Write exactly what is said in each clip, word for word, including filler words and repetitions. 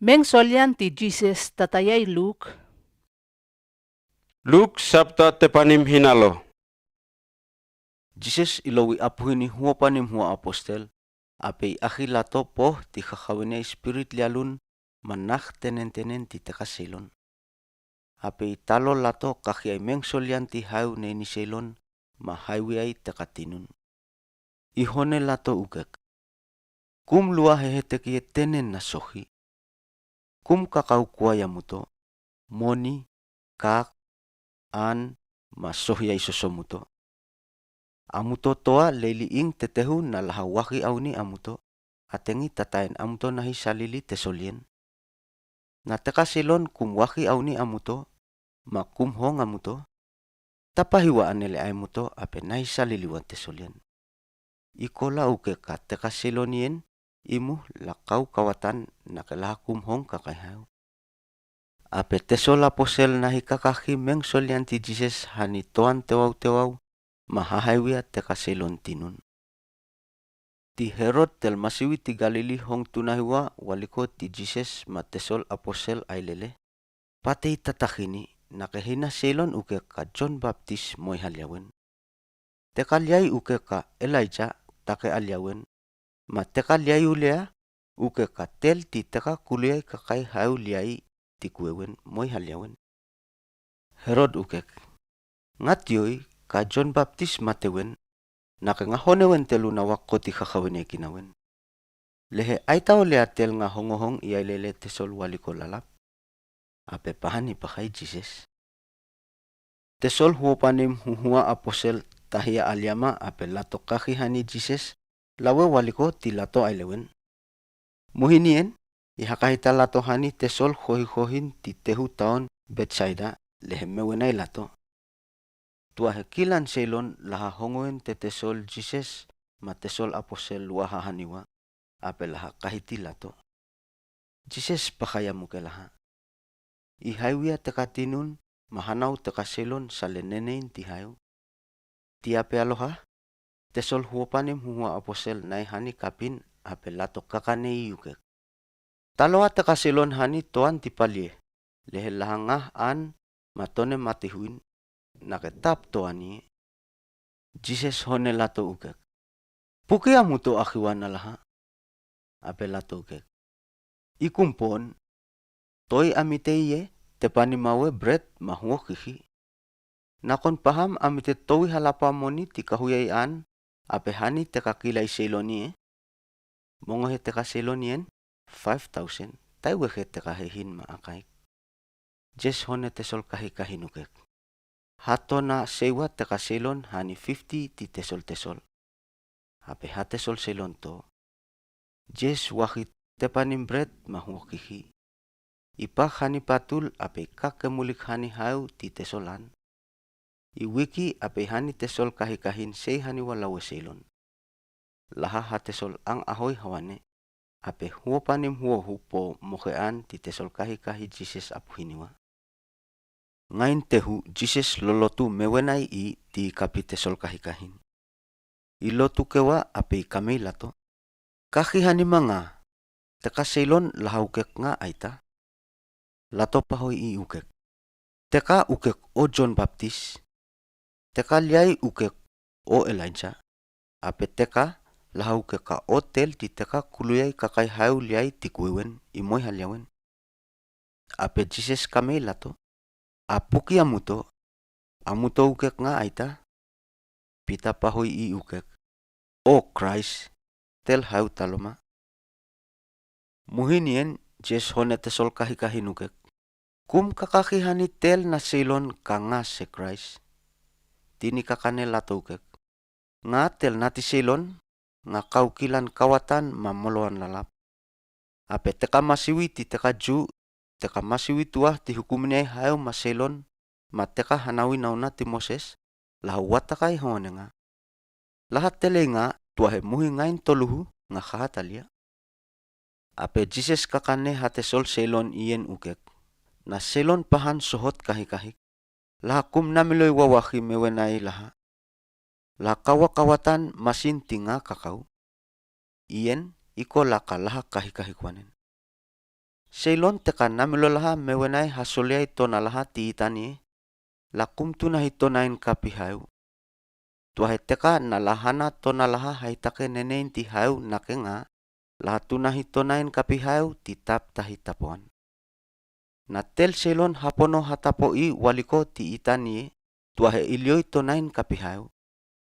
Meng solyan ti Jises tatayai Luk. Luk sapta tepanim hinalo. Jises ilowi apuhini huopanim huo apostel, ape i ahi lato poh ti hahawene i spirit lialun, ma nah tenentenen ti teka seilon. Ape i talo lato kahiai meng solyan ti haew neini seilon, ma haiwiai teka tinun. I hone lato ukek. Kum lua hehetekie tenen na sohi. Kum kakau kuai amuto, moni, kak, an, ma sohi ai sosomuto. Amuto toa leili ing tetehu na laha wahi auni amuto, atengi tataen amuto nahi salili tesolien. Na teka seilon kum wahi auni amuto, ma kum hong amuto, tapahiwa anele aimuto ape nahi salili wan tesolien. I kola ukek ka teka seilon ien, imu la kau kawatan na ke laha kum hong kakaihaiu. Ape tesol apostel nahi kakahi meng solyan ti Jises hani toan tewautewau, ma hahaiwia teka seilon tinun. Ti Herod tel masiwi ti Galili hong tunahiwa waliko ti Jises ma tesol apostel ailele. Patei tatahini, na ke hina seilon ukek ka Jon Baptis moi haliawen. Teka liai ukek ka Elaija take aliawen. Ma teka liai ulea ukek ka tel ti teka kuliai kakaihaiu liai ti kuewen moi haliawen. Herod ukek. Nga tioi ka Jon Baptis matewen, na ke nga honewen tel una wakko ti hahawene kinawen. Lehe aita olea tel nga hongohong i ailele tesol waliko lalap. Ape pahani pahai Jises. Tesol huopanim huhua apostel tahia aliama ape lato kahi hani Jises, lawe waliko ti lato ailewen. Muhinien, i hakahita lato hani tesol hohihohin ti tehu taon Betsaida, lehe mewenai lato. Tua he kilan seilon laha hongoen te tesol Jises ma tesol apostel lua hahaniwa, ape laha kahiti lato. Jises pahai amuke laha. I haiwia teka tinun, ma hanau teka seilon sale nenein ti haew. Ti ape aloha, tesol huopanim huhua apostel nai hani kapin ape lato kakane i ukek. Taloa teka seilon hani toan ti palie, lehe laha ngah an ma tone matihuin, na ke tap toan ie. Jises hone lato ukek. Puki amuto ahiwa na laha. Ape lato ukek. I kumpon, toi amite ie, tepani mawe bret ma huok hihi. Nakon paham amite towi halapa moni ti kahuya i an, ape hani teka kila i seilon ie. Mongo he teka seilon ien, five thousand, taiwe he teka hehin ma akaik. Jises hone tesol kahikahin ukek. Hato na seiwa teka seilon hani fifty ti tesol tesol. Ape ha tesol seilon to. Jises wahi tepanim bret ma huok hihi. I pak hani patul ape i kak kemulik hani haew ti tesol an. I wiki ape i hani tesol kahikahin sei haniwa lawe seilon. Laha ha tesol ang ahoi hawane. Ape huopanim huohu po mohe an ti tesol kahikahi Jises apuhiniwa. Ngain tehu Jises lolotu mewenai i ti kapi tesol kahikahin. I lotu kewa ape i kamei lato. Kahi hani ma nga, teka seilon laha ukek nga aita. Lato pahoi i ukek. Teka ukek o Jon Baptis. Teka liai ukek o Elaija. Ape teka laha ukek ka o tel ti teka kuluiai kakai haew liai ti kuewen i moi haliawen. Ape Jises kamei lato. A puki amuto, amuto ukek nga aita. Pita pahoi i ukek. O Kraes, tel haew taloma. Muhinien Jises hone tesol kahikahin ukek. Kum kakahi hani tel na seilon ka nga se Kraes. Tini kakane lato ukek. Nga tel nati seilon, nga kau kilan kawatan ma moloan lalap. Ape teka masiwi ti teka Ju, teka masiwi tua ti hukumini ai haew ma seilon, ma teka hanawi nauna ti Moses, laha watakai honenga. Laha telei nga tua he muhi ngain toluhu nga hahatalia. Ape Jises kakane ha tesol seilon ien ukek. Na seilon pahan sohot kahikahik. Laha kum namiloi wawahi mewenai laha. Laha kawa kawatan masin ti nga kakau. Ien i kola ka laha kahikahik wanen. Seilon teka namilo laha mewenae hasoliai tona laha ti ita nie, la kumtunahi tonain kapi haew. Tuahe teka na lahana tona laha haitake nenein ti haew na kenga, la hatunahi tonain kapi haew ti tap tahi tapoan. Na tel seilon hapono hatapo i waliko ti ita nie, tuahe ilioi tonain kapi haew.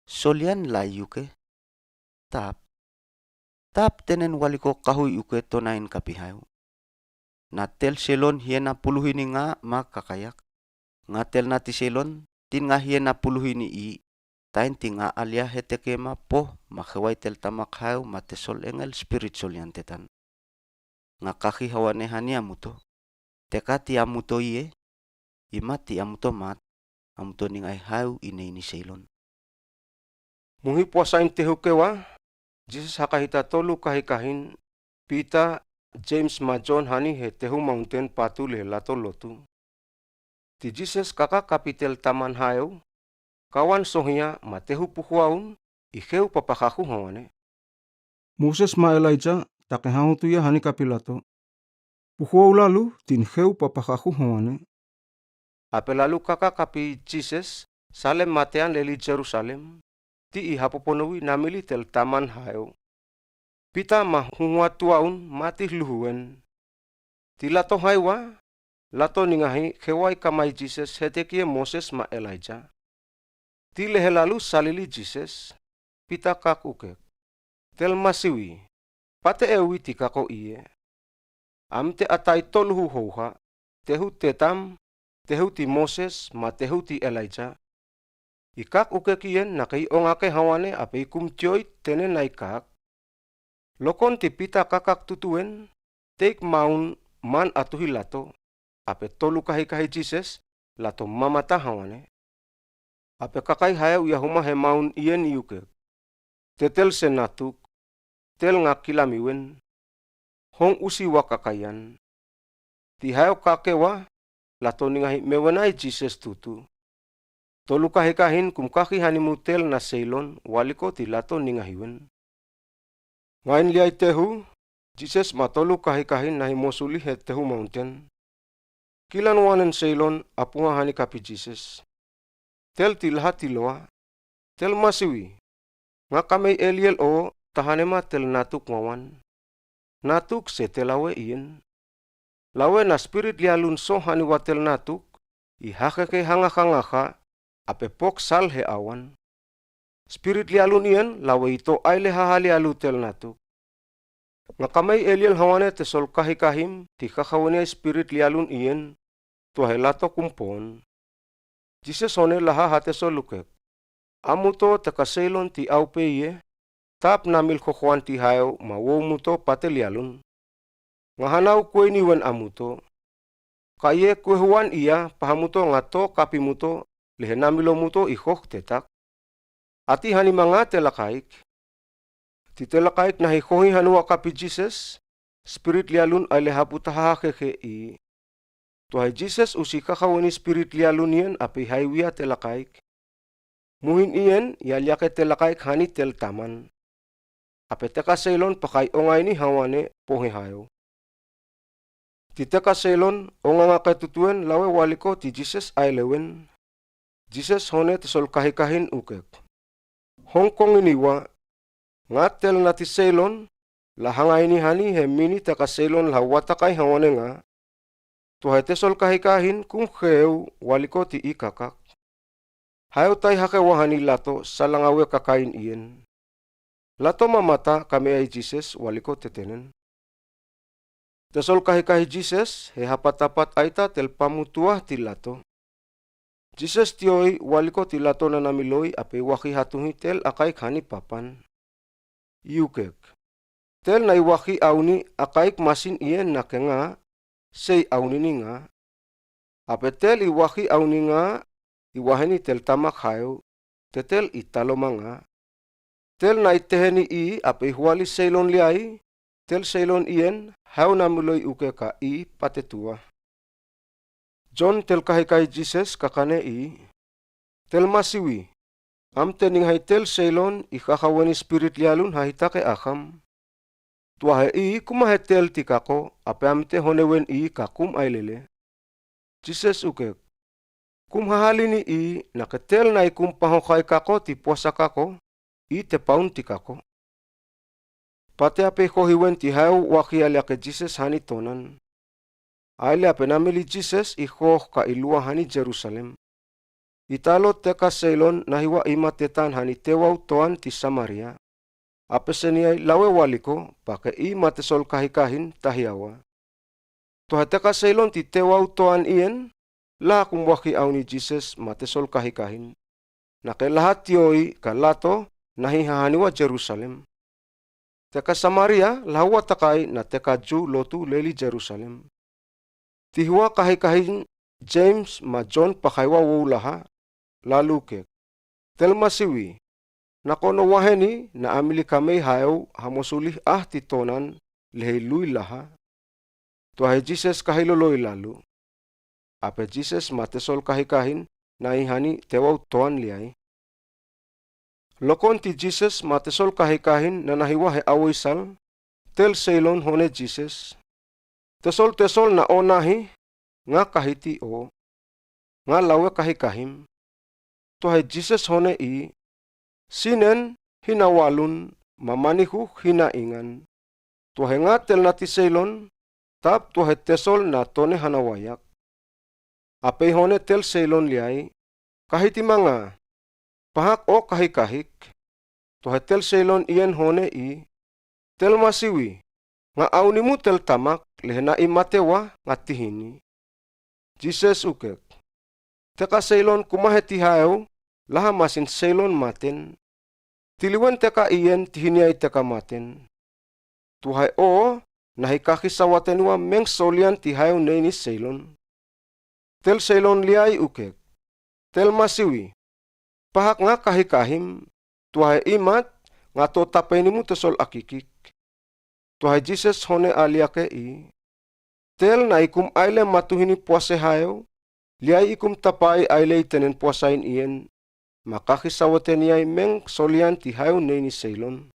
Solian la iuke. Tap. Tap tenen waliko kahui uke tonain kapi haew. Na tel seilon hiena puluhini nga ma kakayak. Nga tel na ti seilon, tin nga hiena puluhini i, tain ti nga alia hetekie ma poh ma hewai tel tamak haew ma te sol engel spirit solian tetan. Nga kaki hawane hani amuto. Teka ti amuto ie, i ma ti amuto mat, amuto ningai haew ine ini seilon. Muhi puasain tehu kewa, Jises hakahita tolu kahikahin, Pita, Jemes ma Jon hani he tehu maunten patu le lato lotu. Ti Jises kaka kapi tel taman haew, kawan sohia ma tehu puhua un, i heu papakaku hawane. Moses ma Elaija, take hahutu ia hani kapi lato. Puhua u lalu, tin heu papakaku hawane. Ape lalu kaka kapi Jises, Salem matean leli Jerusalem, ti i hapoponou i namili tel taman haew. Pita ma huhua tua un mati luhu en. Ti lato haiwa, lato ningahi hewai kamai Jises hetekie Moses ma Elaija. Ti lehe lalu salili Jises, Pita kak ukek. Tel masiwi, pate ewi ti kako ie. Amte atai toluhu houha, tehu tetam, tehu ti Moses, ma tehu ti Elaija. I kak ukek ien na kei ongake hawane ape i kumtioi tene na i kak. Lokon ti Pita kakak tutu en, teik maun man atuhi lato, ape tolu kahikahi Jises, lato mamata hawane. Ape kakai haew ia huma he maun ien i ukek. Tetel se natuk, tel nga kilamiwen, hong usi wa kakaian. Ti haew kakewa, lato ningahi mewenai Jises tutu. Tolu kahikahin kum kaki hani mutel na seilon, waliko ti lato ningahiwen. Ngain liai tehu, Jises ma tolu kahikahin nahi mosuli he tehu maunten. Kilan wanen seilon, apuha hani kapi Jises. Tel ti laha ti loa. Tel masiwi. Nga kamei eliel o, tahanema tel natuk wawan. Natuk se tel awe ien. Lawe na spirit lialun so hani wa tel natuk, i hakeke hangahanga ha, ape pok sal he awan. Spirit lialun ien, lawe ito aile hahali alu tel natuk. Nga kamei eliel hawane te sol kahikahim, ti hakaweni ai spirit lialun ien, tuahe lato kumpon. Jises hone laha ha te sol ukek. Amuto teka seilon ti aupe ie, tap namil kokoan ti haew ma wou muto pate lialun. Nga hanau kueini wen amuto. Ka ie kuehuan ia pahamuto nga to kapi muto lehe namilo muto i hok tetak. Ati hani manga telakaik. Ti telakaik nahi hohi hani wa kapi Jises, spirit lialun aile haputa hahakeke i. Tuahe Jises usi kakaweni spirit lialun ien ape i haiwia telakaik. Muhin ien ia liake telakaik hani tel taman. Ape teka seilon pakai ongaini hawane pohe haew. Ti teka seilon ongangake tutu en lawe waliko ti Jises aelewen. Jises hone te sol kahikahin ukek. Hong kongini wa, nga tel na ti seilon, la hangaini hani he mini teka seilon la watakai hawane nga. Tuahe te sol kahikahin kum heu waliko ti i kakak. Haew tai hake wa hani lato salanga we kakain ien. Lato mamata kamei ai Jises waliko tetenen. Te sol kahikahi Jises, he hapatapat aita tel pamutua ti lato. Jises tioi waliko ti lato na namiloi ape i waki hatuhi tel akaik hani papan. I ukek. Tel na i waki auni akaik masin ien na kenga, sei aunini nga. Ape tel i waki auni nga, i waheni tel tamak haew, tetel i taloma nga. Tel na i teheni i ape i huali seilon liai, tel seilon ien, haew namiloi ukek a i patetua. Jon tel kahikai Jises kakane i. Tel masiwi. Amte ningahi tel seilon i kakaweni spirit lialun hahitake akam. Tuahe i kumahe tel ti kako, ape amte hone wen i ka kum ailele. Jises ukek, kum hahalini i, nake tel nai kum pahonkai kako ti puasa kako, i tepaun ti kako. Pate ape i kohi wen ti haew waki aliake Jises hani tonan. Aile ape namili Jises i koh ka i lua hani Jerusalem. I talo teka seilon nahiwa i matetan hani tewau toan ti Samaria. Ape seniai lawe waliko, pake i matesol kahikahin tahiawa. Tuahe teka seilon ti tewau toan ien, laha kum waki auni Jises matesol kahikahin. Nake laha tioi ka lato, nahi hahaniwa Jerusalem. Teka Samaria, laha ua takai na teka Ju lotu leli Jerusalem. Tihiwa kahikahin Jemes ma Jon pakaiwa wou laha, lalu ukek. Tel masiwi, nako no waheni na amili kamei haew hamosuli ah ti tonan lehe i lui laha. Tuahe Jises kahiloloi lalu. Ape Jises matesol kahikahin nai hani tewau toan liai. Lokon ti Jises matesol kahikahin nanahiwa he awoisal, tel seilon hone Jises. Tesol tesol na o nahi, nga kahiti o. Nga lawe kahikahim. Tuahe Jises hone i, sinen hina walun, ma manihuk hina ingan. Tuahe nga tel nati seilon, tap tuahe tesol na tone hanawayak. Ape i hone tel seilon liai, kahiti ma nga, pahak o kahikahik. Tuahe tel seilon ien hone i, tel masiwi, nga aunimu tel tamak, lehe na i matewa nga tihini. Jises ukek. Teka seilon kumahe ti haew, laha masin seilon maten. Tiliwen teka ien tihini ai teka maten. Tuahe o, nahi kaki sawateniwa meng solian ti haew neini seilon. Tel seilon liai ukek. Tel masiwi. Pahak nga kahikahim, tuahe i mat, nga to tapeinimu tesol akikik. Tuahe Jises hone aliake i. Tel nai kum aile matuhini puase haew, liai i kum tapai aile i tenen puasain ien, ma kaki sawateni ai meng solian ti haew neini seilon.